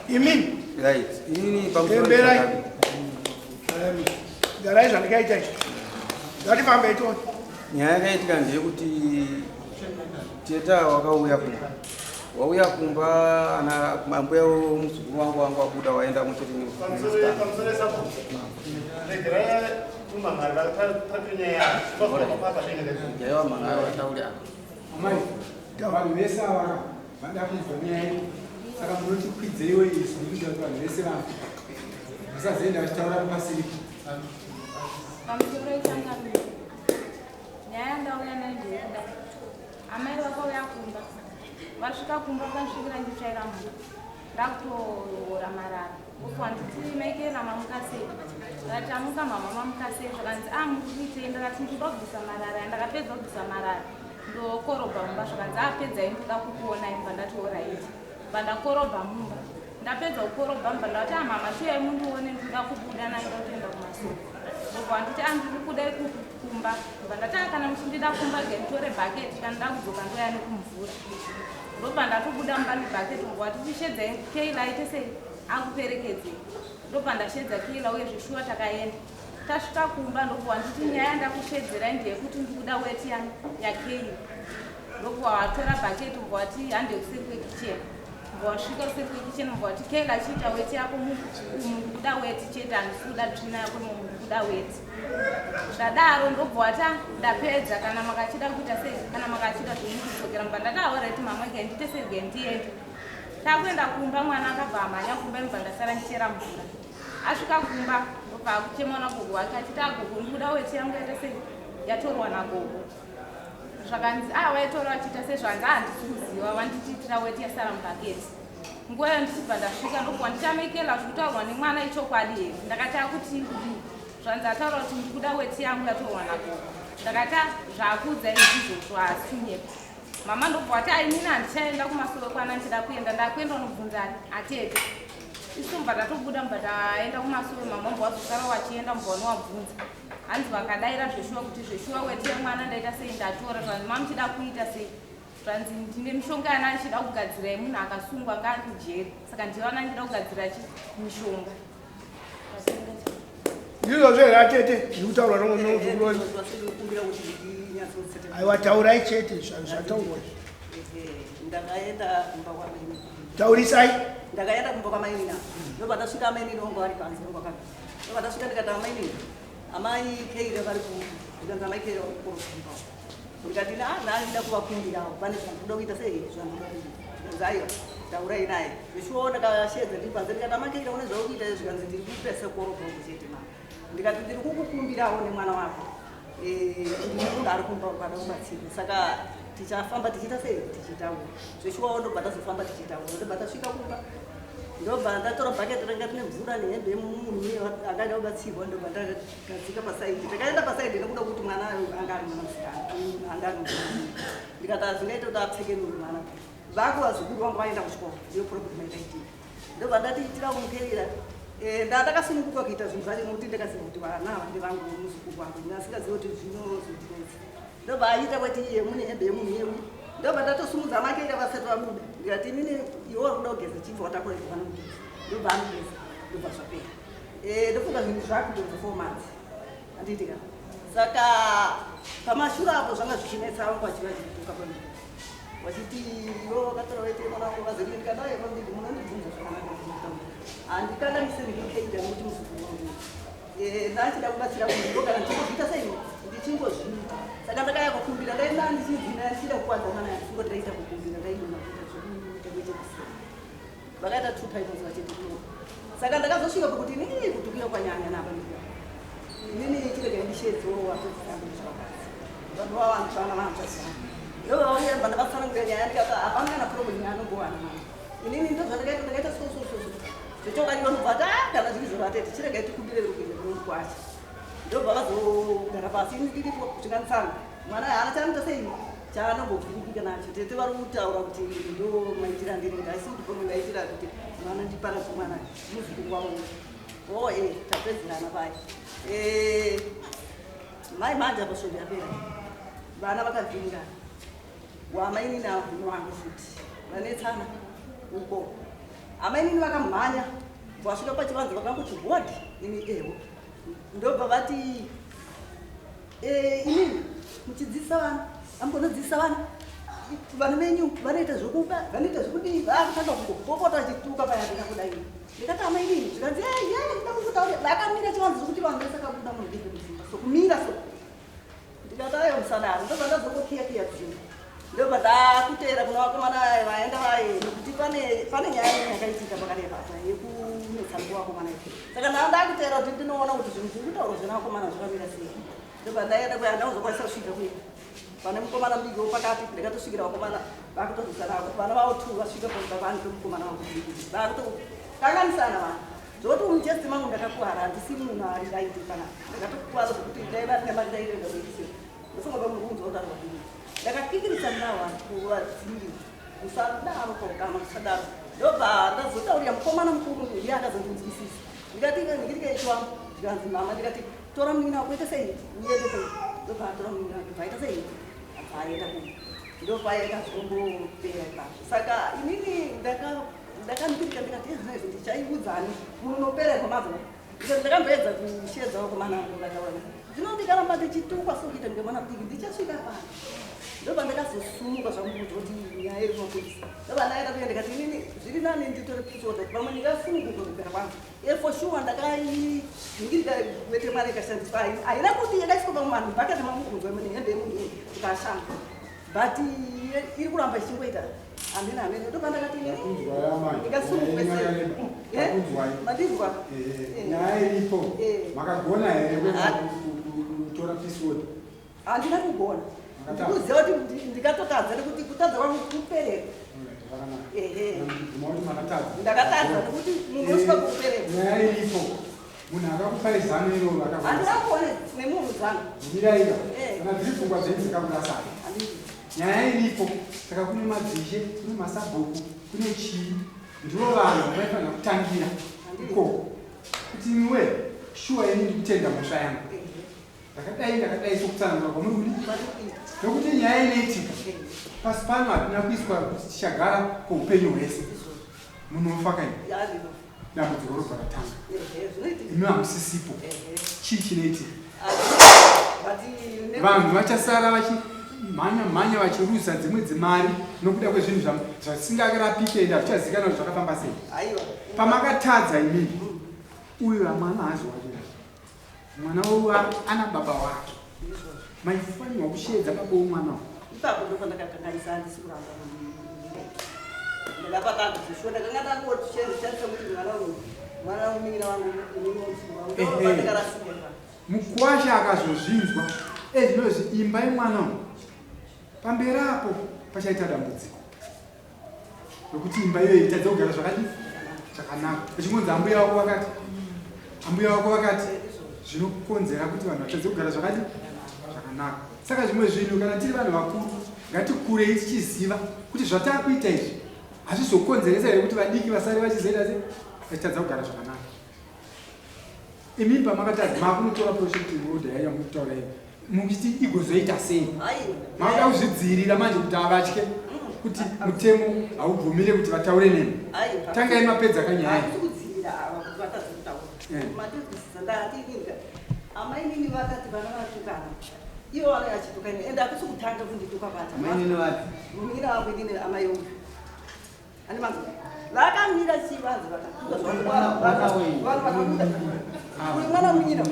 Imini. Right. Inini pamusoro. Pemberai. Garai zvandikaita izvi. Ngatifambe tione. Nyaya yakaitika ndeyekuti teta wakauya kumba. Wauya kumba ana ambuya muzukuru wangu wangu wabuda waenda muchete Pamusoro pamusoro sabhuku. Regerai kumangara tatiri nyaya. Papa papa. Jaiwa mangara watauri apa. Amai, vanhu vese ava vada kunzwa nyaya yedu, saka munotikwidzeiwo isu nekuita kuti vanhu vese vanhu vasazoenda vachitaura pasiripo. Pamusoro ichangamiro, nyaya yandauya nayo ndeyekudai. Amai vakauya kumba, vasvika kumba vansvikira nditsvaira mumba, ndakutoora marara. Wanditi maikera mamuka sei? Ndakati amuka mama mamuka sei? Zvakanzi a muri kuitei? Ndakati ndinoda kubvisa marara. Ndakapedza kubvisa marara ndokorobha mumba. Zvakanzi apedzai ndoda kukuonai mumba. Ndati alright. Bva ndakorobha mumba. Ndapedza kukorobha mumba ndakati a mama chiuyai mundione ndinoda kubuda nai ndoda kutoenda kumasoko. Ndobva wanditi a ndiri kuda kumba. Ndobva ndati a kana muchindida kumba ge nditore bhaketi kana ndakudzoka ndoya nekumvura. Ndobva ndatobuda mumba nebhaketi ndobva wati chishedzai Keila aite sei akuperekedzei. Ndobva ndashedza Keila uye zveshuwa takaenda. Tasvika kumba ndobva wanditi nyaya yandakushedzerai ndeyekuti ndikuda weti yaKeila. Ndobva watora bhaketi ndobva wati hande kuseri kwekicheni. Ndobva wasvika kuseri kwekicheni ndobva wati Keila chiita weti yako umu ndikuda weti chete handisi kuda tsvina yako imomo ndikuda weti. Zvadaro ndobva wati "Ah, ndapedza kana makachida kuita sei kana makachida zvenyu kudzokera mumba." Ndati alright mama ge ndiite sei ge ndiende. Takuenda kumba mwana akabva amhanya kumba imba ndasara ndichera mvura. Asvika kumba ndobva akuchema nagogo wake achiti agogo ndikuda weti yangu yaita sei yatorwa nagogo. Zvakanzi a waitora vachiita sei zvanzi a handisi kuziva wanditiitira weti yasara mubhaketi. Nguva iyo ndichibva ndasvika ndobva ndichamekela zviri kutaurwa nemwana ichokwadi here. Ndakati akuti kudii zvanzi ataura kuti ndikuda weti yangu yatorwa nagogo. Ndakati "Ah, zvaakuudza izvizvozvo haasi kunyepa. Mama ndobva wati ainini handichaenda kumasoro kwana ndichida kuenda ndakuenda unobvunza atete. Isu mubva tatobuda mubva taenda kumasoro mama mubva wazosara wachienda mubva wanowabvunza. Hanzi vakadaira zveshuwa kuti zveshuwa weti yemwana ndaita sei ndatora zvanzi mamuchida kuita sei. Zvanzi ndine mishonga yana ndichida kugadzira yemunhu akasungwa anga ari kujeri. Saka ndiyo ndida kugadzira chi mishonga. Ndizvozvo here atete zviri kutaurwa nomuzukuru wenyu? Kumbira kuti ndinyatsotsetera. Aiwa taurai chete zvataurwa. Ndakaenda kumba kwamainini. Taurisai. Ndakaenda kumba kwamainini ndobva ndasvika amainini vangu vari panze vangu vakagara. Ndobva ndasvika ndikati amainini amai Keira vari ku ndikanzi amai Keira vari kukorobha. Ndikati ndida kuvakumbirawo pane zvandinoda kuita sei zvandinoda kuita. Zvikanzi aiwa taurai naye. Zveshuwawo ndakashedza ndiri panze ndikati amai Keira une zvauri kuita zvikanzi ndiri kuita sekorobha uku chete mama. Ndikati ndiri kukukumbirawo nemwana wako. Ndine munhu ari kumba ukada kubatsirwa saka tichafamba tichiita sei tichitaura. Zveshuwawo ndobva tazofamba tichitaura ndobva tasvika kumba ndobva ndatora bhaketi ranga rine mvura nehembe yemunhu iye angada kubatsirwa ndobva ndagadzika pasaidi. Takaenda pasaidi nekuda kuti mwana anga ari mwana musikana anga ari musikana. Ndikati hazvingaite kuti apfeke nunhu mwana vako vazukuru vangu vaenda kuchikoro ndiyo problem yakaitika. Ndobva ndatiitira kumukerera ndakasununguka kuita zvinhu zvacho nekuti ndakaziva kuti vana ava ndevangu muzukuru wangu ndasingazivi kuti zvinozondinetsa. Ndobva aita weti iye mune hembe yemunhu iyeyu. Ndobva ndatosumudza makeira vasati vabuda. Ndikati inini iwe uri kuda kugeza chibva watakura ibva vanogeza. Ndobva anogeza ndobva zvapera. Ndofunga zvinhu zvakutoita 4 months handiti ka. Saka pamashure apo zvanga zvichinetsa vangu vachiva vachituka pamberi vachiti iwe wakatora weti mwana wangu vazodii. Ndikati aiwa pamberi munondibvunza zvakanaka handikanganise ndikukeita nekuti muzukuru wangu ndachida kubatsira munhu ndo kana ndichingozviita sei ndichingozviita. Saka ndakaya kukumbira ndaenda ndichinzina ndichida kukwadza mwana yangu ndaita kukumbira ndaigona kuita zvekuita kuite kusina vakaita two times vachindituka. Saka ndakazosvika pakuti inini kutukira kwanyanya napa ndika inini chirega ndishedzewo watodzangu nezvakadzi vanhu vavanhu vana vanhu ndovauya ndakatsanangura nyaya ndikati hapana kana problem yanombowana mwana inini ndo zvandakaita ndakaita so so so so zvechokwadi vanobva ati ah kana zviri zvovatete chiregai tikumbire kuenda kunomukwasha. Ndobva vazogara pasi ini ndiripo zvikanitsana mwana haana chaanoita sei chaanombovhurikika nacho. Tete vari kutaura kuti ndo maitira andinoita asi kuti pamwe ndaitira kuti mwana ndiparadze mwana muzukuru wavo o e tapedzerana pai mai manje apo svondo yapera vana vakavhiringana wamainini wangu futi vanetsana uko. Amainini vakamhanya vasvika pachivanze, vakangoti hodi, ini ewo. Ndobva vati, "Inini muchidzidzisa vana, ambonodzidzisa vana, vana venyu vanoita zvokuba, vanoita zvokudii." Vakutanga kungopopota vachituka paya. Ndikakudai, ndikati, "Amainini." Zvikanzi, "Ye, ndida kukutaurira." Vakamira chivanze zvokuti vanhu vese kabuda munhu mudzimba, so kumira so. Ndikati, "Aiwa, musadaro." Ndobva ndazongokiya kiya dzimba, ndobva ndakuteera kuna vakomana vaenda vaye, nekuti pane nyaya imwe yakaitika pakati papa yekunetsana kwevakomana iyi. Saka ndaa ndakuteera kuti ndinoona kuti zvinhu zviri kutaurwa zvena vakomana zvakamira sei. Ndobva ndaenda kuya, ndauzokwanisa kusvika kuya pane mukomana mudiki wopakati. Ndakatosvikira vakomana vakutorwisana, vana vavo two vasvika pavani pemukomana wangu mudiki, vakutokanganisana vanhu, zvokuti muchest mangu ndakakuwara. Handisi munhu ari right kana ndakatokuwara zvokuti ndaiva nemari ndaienda kuisira. Ndofunga pamurunzi wautaurwa dini, ndakakikiritsa nawo kuvadziri, musadaro paukama, musadaro. Ndobva ndazotaurira mukomana mukuru, ndiye akazondinzwisisa. Ndikati, "Ndikitike ichiwangu." Zvikanzi, "Mama." Ndikati, "Tora munin'ina wako, ita sei, uende sei." Ndobva atora munin'ina wake, bva aita sei, abva aenda kumba. Ndopayeka zvombopera ipapo. Saka inini ndakandirika, ndikati, "Ezvino izvi ndichaiudzani munhu unopererwa mazuva." Ndakamboedza kushedza vakomana vangu, vakauya. Zvino ndikaramba ndichitukwa sokuita kunge mwana mudiki, ndichasvika pano. Ndobva ndakazosumuka zvangu kuti nyaya iri kumapurisa. Ndobva ndaenda kuya, ndikati, "Inini zviri nani nditore peace order, pamwe ndingasununguka kugara kwangu." For sure ndakainingirika wete mari ikashandiswa, haina kuti yakaiswa pamanhu bhakati mamukunzwa nehembe yemunhu ukashanda, but iri kuramba ichingoita hamene hamene. Ndobva ndakati, "Inini Takunzwai, amai. ndingasunungwe Nyaya sei?" yakareba. Takunzwai. Mandinzwa? Nyaya iripo, makagona here kuenda kutora peace order? Handina kugona. Makatadza. Ndikuziva kuti ndikatotadza, nekuti kutadza kwangu kuperera. Alright, zvakanaka. Ehe. Ndibvuma kuti makatadza. Ndakatadza nekuti munhu osvika kuperera. Nyaya iripo, munhu akakupai zano iroro akakurasa. Handina kuone nemunhu zano. Miraira. Eh. Kana dziri pfungwa dzenyu dzakakurasai, Handiti. nyaya iripo, saka kune madzishe, kune masabhuku, kune chii, ndivo vanhu vaifanira kutangira ikoko kuti iwe shuwa ini ndikutenda mhosva yangu, ndakadai ndakadai, sokutsanangura kwamuri kudi, nokuti nyaya inoitika pasi pano, hatina kuiswa kuti tichagara kweupenyu hwese. Munofa kai, dambudziko robva ratanga. Zvinoitika. Imi hamusisipo, chii chinoitika? But Vanhu vachasara vachimhanya mhanya, vachiruza dzimwe dzimari nokuda kwezvinhu zvasingarapike, ende hazvichazikanwa kuti zvakafamba sei. Aiwa. Pamakatadza imini, uyu mwana haazi wake, mwana uyu ana baba wake. Maifanirwa kusheedza baba womwana uyu. Ipapo ndopandakakanganisa, handisi kuramba. Ndakapatadza zvishuwa, ndakanga ndangoshandisa kuti mwana uyu mwana munin'ina wangu, Ehe. ndopandakarasika ipapo. Mukwasha akazozvinzwa ezvinozvi, imba yemwana uyu pamberi apo pachaita dambudziko nokuti imba iyoyo itadza kugara zvakadii, zvakanaka, ichingonzi ambuya wako vakati, ambuya wako vakati, zvinokonzera kuti vanhu vatadze kugara zvakadii, zvakanaka. Saka zvimwe zvinhu, kana tiri vanhu vakuru, ngatikurei tichiziva kuti zvatakuita izvi hazvizokonzeresa here kuti vadiki vasare vachizoita se vachitadza kugara zvakanaka. Imi pamakatadza, makunotora protection order yaya mukutaura iyo, muchiti igozoita sei? Aiwa. Makuda kuzvidzivirira manje kuti avatye kuti mutemo haubvumire kuti vataure nemi. Aiwa. Tangai mapedza kanyaya. Handisi kudzivirira ava kuti vatadze kutaura. Matizwisisa. Ndati ininga amainini vakati vana vatukana, ivo vanenge vachitukana, ende hakusi kutanga kundituka pata. Mainini vapi? Munin'ina wangu inini, amai uyu ane manzwa, vakamira chivanze vakatuka. Mwana wenyu. Vanhu vakabuda, uyu mwana munin'ina,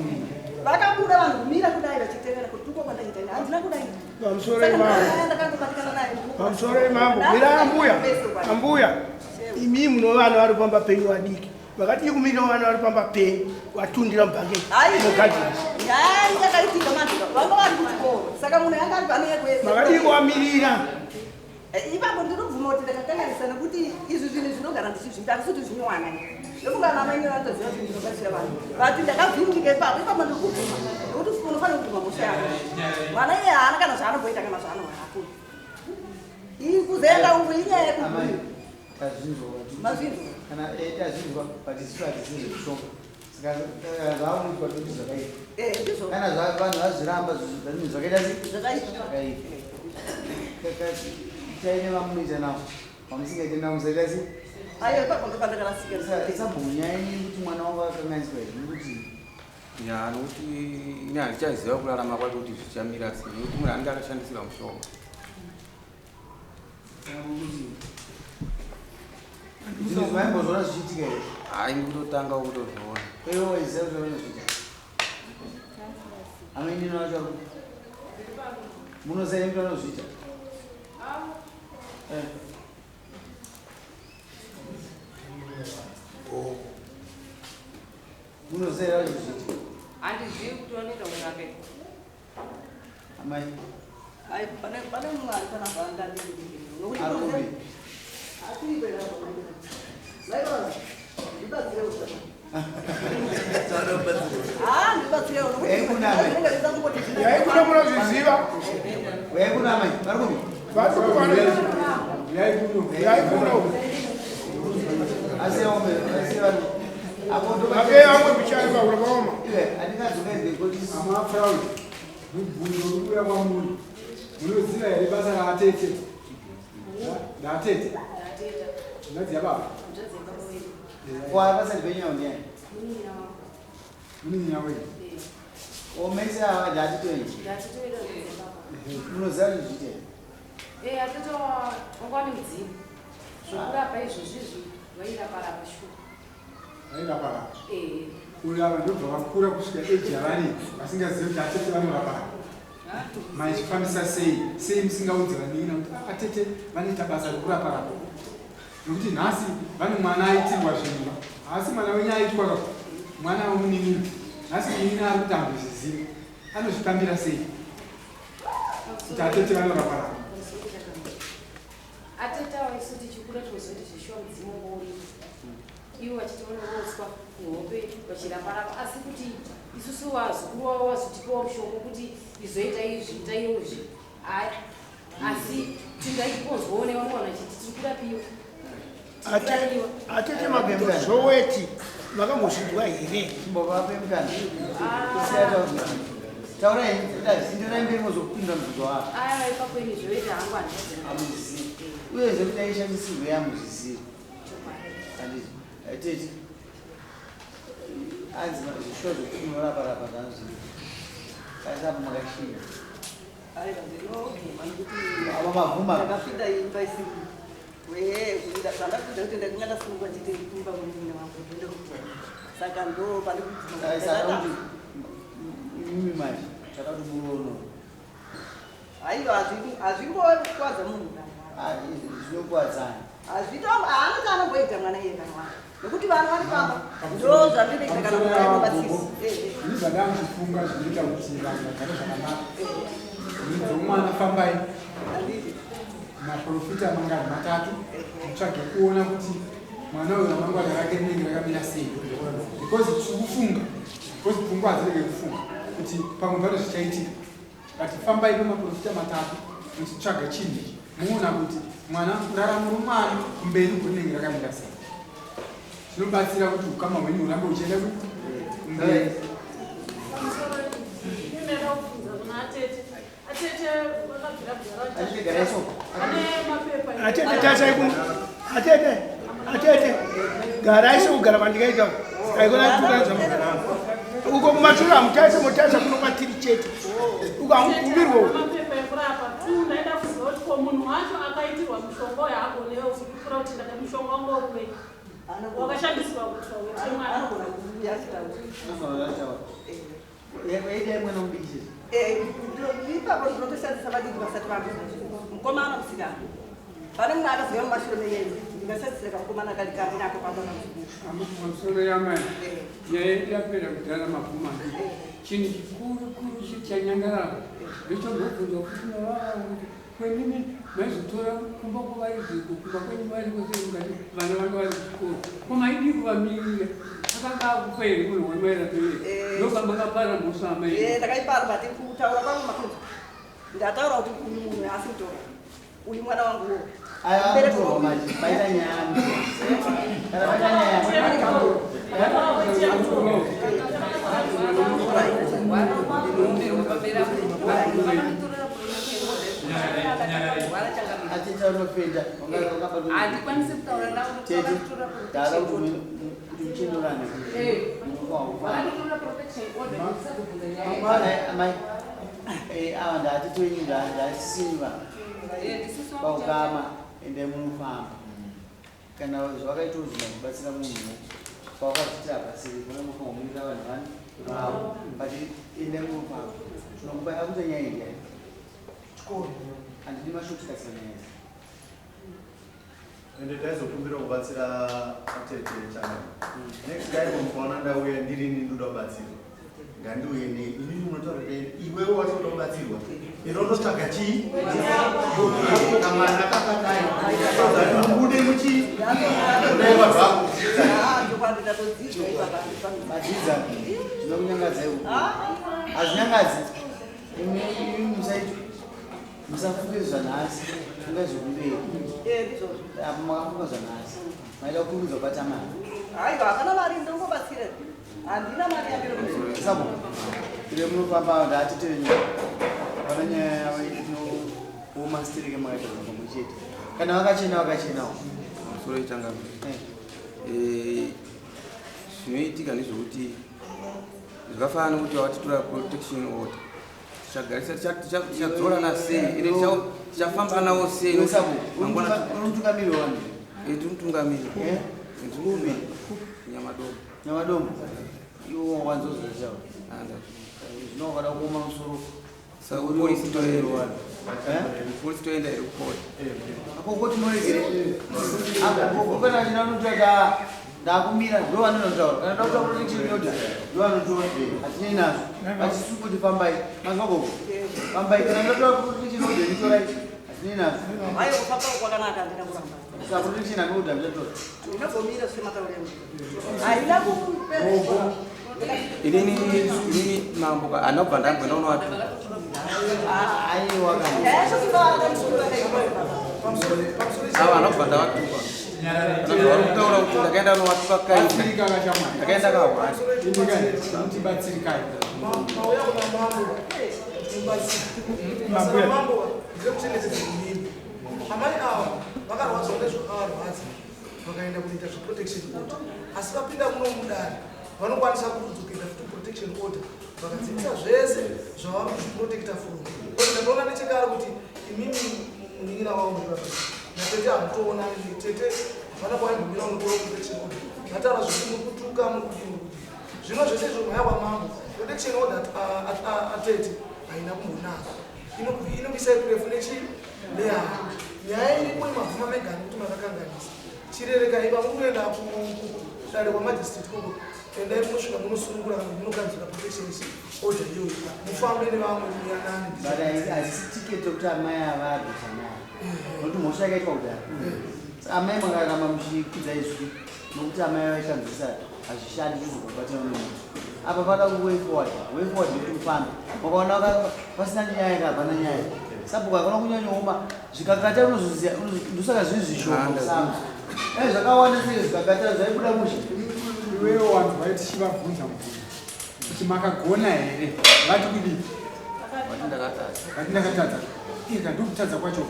vakabuda vanhu kumira kudai vachitevera kutukwa kwandaita ini. Handina kudai. Pamusoro imambo. Ndakangobatikana naye. Pamusoro imambo, mira ambuya, ambuya, imi muno vana vari pamba penyu vadiki, vakadii kumirira vana vari pamba penyu vatundira mubhaketi mugadzirisa? Nyaya yakaitika manje, vanga vari kuchikoro, saka munhu yanga ari pane. Makadii kuvamirira? Ipapo ndinobvuma kuti ndakakanganisa, nekuti izvi zvinhu zvinogara ndichizviita, asi kuti zvinowana ndofunga ana mai vanotoziva kuti ndinobatsira vanhu, but ndakavhiringika ipapo. Ipapo ndiri kubvuma, nekuti unofanira kubvuma mhosva yako. Mwana iye haana kana zvaanomboita, kana zvaanohako kuzoenda uku inyaya Amai, yekubvuma. tazvinzwa but Mazvinzwa. Kana tazvinzwa, but isu hatisi zvekushonga, saka zvaamuitwa toti zvakaipa. Ndizvo. Kana vanhu vazviramba, zvinhu zvakaita sei? Zvakaipa. Zvakaipa. Itai nevamunoita navo, vamusingaite navo musaita sei. Aiwa, ipapo ndopandakarasika. Sabhuku, nyaya yenyu kuti mwana wangu akanganiswa here nekuti Ya, nokuti ini handichaziva kurarama kwacho kuti zvichamira sei, nokuti munhu anenge akashandisirwa mushonga. Zvinhu zvaimbozviona zvichiitika here? Hai, ndikutotanga kutozviona. Iwe waiziva kuti vanozviita? Amainini vacho vari kupi? Munoziva here kuti vanozviita? Eh. Munoziva here vachizviita? Handizivi kuti vanoita kurape. Amai. Ai, pane mumwe ari panapa angandii. Ari kupi? Yai kuno munozviziva. Uyai kuno amai, vari kupi? Vari kupi vano? Uyai Uyai kuno. Asi ombe, asi vanhu. Apo ndo Ake amwe bichari paura paoma. Iwe, handingadzokaize kuti Ama Proud, mubvunzo uri kuuya kwamuri. Munoziva here basa raatete? Ndaatete. Hanzvadzi yababa. Kwa basa ripenyu ndiani? Munin'ina wenyu. Omese ava ndatitoita. Munoziva kuti zviite here? Eh, atete wanga wane mudzimu. Zvokurapa izvozvizvi vairapa-rapa shuwa. Vairapa rapa. Eh. Uyu ava ndobva vakura kusvika age yavari vasingazivi kuti atete vanorapa rapa. Maichifambisa sei? Sei musingaudzi vanin'ina kuti "Ah, atete vanoita basa rekurapa rapa? Nokuti nhasi vane mwana aitirwa zvinhu. Haasi mwana wenyu aitwa ka? Mwana wemunin'ina. Nhasi munin'ina ari kuti hamuzvizivi. Anozvitambira sei? Kuti atete vanorapa rapa. Atete ava isu tichikura tinozoti zvishuwa mudzimu wanga uripo. Ivo vachiti vanorotswa kuhope vachirapa-rapa, asi kuti isusu vazukuru vavo vazotipawo mushonga kuti izoita izvi, ita izvi. Hai, asi tingachikonzwawo nevamwe vanhu vachiti tiri kurapiwa. Atete makuto zoweti makambozvinzwa here? Chimbovape mukana. Taurai, enderai mberi mozopindura mubvunzo wavo. Aya, ipapo ini zvoita hangu handizivi. Hamuzivi. Uyezve kuti aishandisirwe hamuzizivi. Handizvo. Tete. Anzi zvishuwa zvekuti munorapa rapa zvanozviita. Kasi apo makashinga. Aiwa, ndinobvuma nekuti Ava mabvuma. ndakapinda imba isiri. Wee, zvandapinda kuti ndakanga ndasungwa chete kumba kwemunin'ina wangu ndoenda kudzora. Saka ndo pane kubvuma. Saka kuti imimi manje taka kuti murono. Aiwa, hazvimbokwadza munhu kana. Zvinokwadzana. Hazvito, haana chaanongoita mwana iye kana wangu. Nekuti vana vari pamba ndo zvandinoita kana munhu aibatsisi. Ini zvandamuchifunga zvinoita kuti vanhu vagare zvakanaka. Mwana fambai maprofita mangani matatu mutsvage kuona kuti mwana uyu ramangwana rake rinenge rakamira sei, because tiri kufunga, because pfungwa hadzirege kufunga kuti pamwe pane zvichaitika. But fambai pamaprofita matatu muchitsvaga chinhu ichi, muona kuti mwana raramo romwana kumberi uko rinenge rakamira sei. Zvinobatsira kuti ukama hwenyu hurambe huchienda kumberi. Ndinoda kubvunza kuna atete. Atete vakabvira Atete, garai soko. Ane mapepa. Atete tasai kuno. Atete, atete. Garai sekugara kwandikaita. Aikona kutukanidza mugara. Uko kumashure hamutaise, motaisa kuno kwatiri chete. Uko hamugumirwe uko. Mapepa ekurapa. Tu ndaida kuziva kuti ko munhu wacho akaitirwa mushonga uyo agonewo kuzopupura kuti ndaka mushonga wangu wekuwei. Wakashandiswa kuti wawete mwana. Anogona kuuya achitaura. Unofanira kutaura. Yaidai mwana mudiki chete. Ipapo ndinotoshandisa vadiki vasati vambo, mukomana, musikana. Pane mumwe akazouya mumashure menyeni, ndingashandisira kamukomana kari karinako pamba pamuzukuru. Pamusoro yamai, nyaya yedu yapera kudhara mabvuma. Chinhu chikuru kuru chanyangarara ndochombobvunzwa kuti navava kuti kwenini maizotora kumba kwavariziko, kumba kwenyu variko sei, mukati vana vanga vari kuchikoro, ko maidii kuvamirira? Akanga akufa here munhu wemairapere? Ndopamakapara mhosva amai. Ndakaipara, but kutaura kwangu makunzi ndataura kuti uyu munhu haasi kutora uyu mwana wanguwo. Aya akutorwa manje, paita nyaya. Kana paita nyaya. Vakasira vanofenda Handikwanisi kutaura navo nekuti Tete, vakatora ndada protection kuti order. kuti muchenurane. Vakatora protection order ndisazobvunza nyaya iyi. Amai, amai, ava ndati toini ndatisini vanhu Ndisisu paukama, ende munofamba kana zvavakaita uzvina kubatsira munhu pawakazvitira hapasiri kuna mufanira vanhu vani vavo, but ende munofamba tinokupa akuita nyaya iyi yani chikoro handidi mashortcuts panyaya idzi. Ende taizokumbira kubatsira atete changa. Next time mukaona ndauya ndirini ndoda kubatsirwa, ngandiuye nei inini munotaura kuti iwewe wacho unoda kubatsirwa, ino ndotsvaga chii kamwana kakadai mubude muchii kudai zvako. Madzidza zvinokunyangadza iwo hazvinyangadzi. Imi musaiti musafunge zvanhasi, fungai zvokumberi. Apo makafunga zvanhasi maida kukurumidza kubata mari. Aiwa, hakana mari, ndongobatsira, handina mari yandiri. Sabo ire munofamba ndatitenyu pana nyaya yavo inooma stereke makaita pamwe chete kana vakachena vakachenawo. Musoro yechangano, zvinoitika ndezvekuti zvakafanana nekuti vatitora protection order, tichagarisa tichadzorana sei ende tichafamba nawo sei? Iwe Sabo, Mangwana uri mutungamiri wevanhu? Tiri mutungamiri. Kupi? Nyamadomo. Nyamadomo. Iwo wanzozozvawo zvino wakada kuoma musoro. Saka polisi toenda, polisi toenda here kukoti? Apo koti muregere apo kana china unotoita ndakumira ndo vanonotaura kana ndakuta protection order ndo vanotora, hatinei nazvo vachisi kuti fambai mazwa gogo, fambai kana ndatora protection order nitorai, hatinei nazvo. Aiwa, kufamba kwakanaka, handina kuramba. Saka protection order muchatora? Ndinozomira sematauro engu, haina kupedzwa. Inini mambo handina kubva ndamboenda unovatuka. Aiwa. Ava handina kubva ndavatuka. Vari kutaura kuti ndakaenda unovatuka kai, ndakaenda kahwani. Tibatsirikai. Mauya kuna mambo mubatsiri. Basa ramambo nderekuchengetedza imimi. Amai ava vakarwadzwa nezvakavarwadza, vakaenda kunoita zveprotection order, asi vapinda muno mudare vanokwanisa kudzokera futi protection order vakadzivisa zvese zvavari kuzviprotecta from, because ndatoona nechekare kuti imimi munin'ina wavo muri vapei natete hamutoonani. Tete hapana kwaimbomira unotora protection order, vataura zvekuti muri kutuka, muri kudii, muri kudii. Zvino zvese izvo mhaya kwamambo, protection order atete haina kumbonaka, inokuisai kurefu nechi nehana. Nyaya iripo imabvuma megani kuti makakanganisa. Chirerekai pamuri kuenda kudare kwamagistrate koko, endai munosvika munosunungura kana munokanzura protection order iyoyo, mufambe nevamwe muyanani. But hazisi tiketi yekuti amai ava abvisa nayo nokuti mhosva yakaitwa kudhara. Amai makaramba muchikwidza izwi nokuti amai vaikanzisa hazvishandi zvizokubatira nemunhu apa pada way forward. Way forward ndekuti mufambe makaona pasina nyaya ka hapana nyaya. Sabhuku hakuna kunyanyooma zvikakata unozoziya ndosaka zviri zvishoma musango dai zvakawanda sei zvikakata zvaibuda mushe. Iwewo vanhu vaiti tichivabvunza mubvunzo kuti makagona here, vati kudii? Vati ndakatadza. Vati ndakatadza ika ndokutadza kwacho.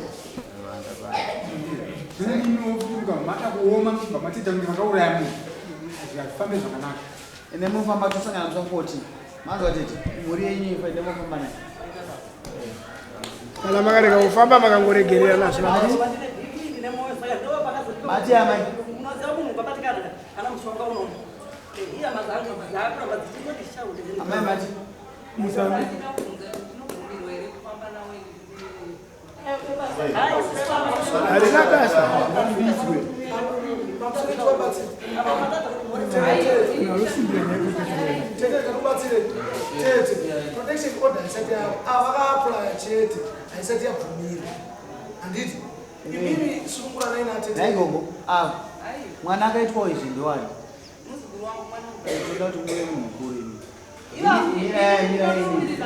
Zvino inofuka mada kuoma mubva matoita kunge makauraya munhu, zvikafambe zvakanaka. Ende munofamba tosangana musa 14 manzwa tete mhuri yenyu ifa ende munofamba naye. Kana makarega kufamba makangoregerera nazvo. Mati amai. Unoziva munhu ukabatikana kana mushonga unoona iya mazangu dzakuramba dzichingoti chaude. Amai mati. Musambi. Tinobvumirwa here kufamba nawo? Harina basa. Pamusoro tivabatsire tete, tinobatsire tete. Protection order haisati yavo ava vakaapplya chete, haisati yabvumirwa, handiti? Imimi sununguranai natete. Naigogo ava mwana akaitwawo izvi ndowani? Muzukuru wangu mwana. Toda kuti muve munhu mukuru imi. Mirai, mirai imi.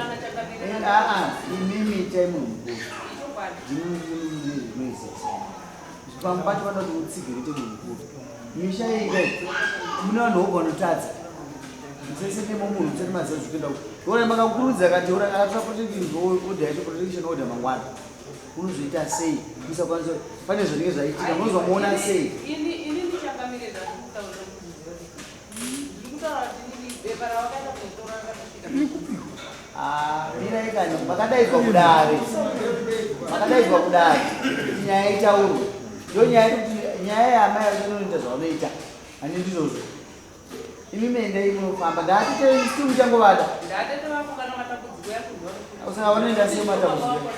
Aa, imimi itai munhu mukuru, ndimuzvinoizisa pamwe pacho vanoda kuti utsigire ite munhu mukuru. Misha iyi kai mune vanhu vobva vanotadza musesendemo munhu musati maziva zvikuenda. Ora makakurudza kati ora akatora protection order yacho, protection order mangwana. Munozoita sei? Musakwanisa pane zvinenge zvaitika munozomuona sei? Ini ini ndichangamire zvandiri kutaura ndiri kutaura kuti inini bepa ravakaenda kunotora rakatosvika. Ah, mirai kani makadaidzwa kudare. Makadaidzwa kudare kuti nyaya itaurwe. Ndo nyaya yekuti nyaya yaamai vacho inoita zvavanoita. Handi ndizvozvo. Imi mendai munofamba. Ndati still muchangovada. Ndatete vako kana matambudziko yakunzwa. Saka vanoenda sei matambudziko?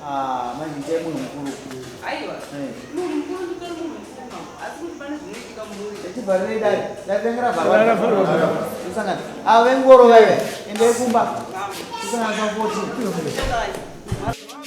Ah, manje itai munhu mukuru. Aiwa. Eh. Munhu mukuru nditori munhu mukuru mama. Asi kuti pane zvinoitika mumhuri. Tivharire dare. Dare ranga ravharwa. Tosangana. Ah, vengoro vaive. Endai kumba. Tosangana sa 14.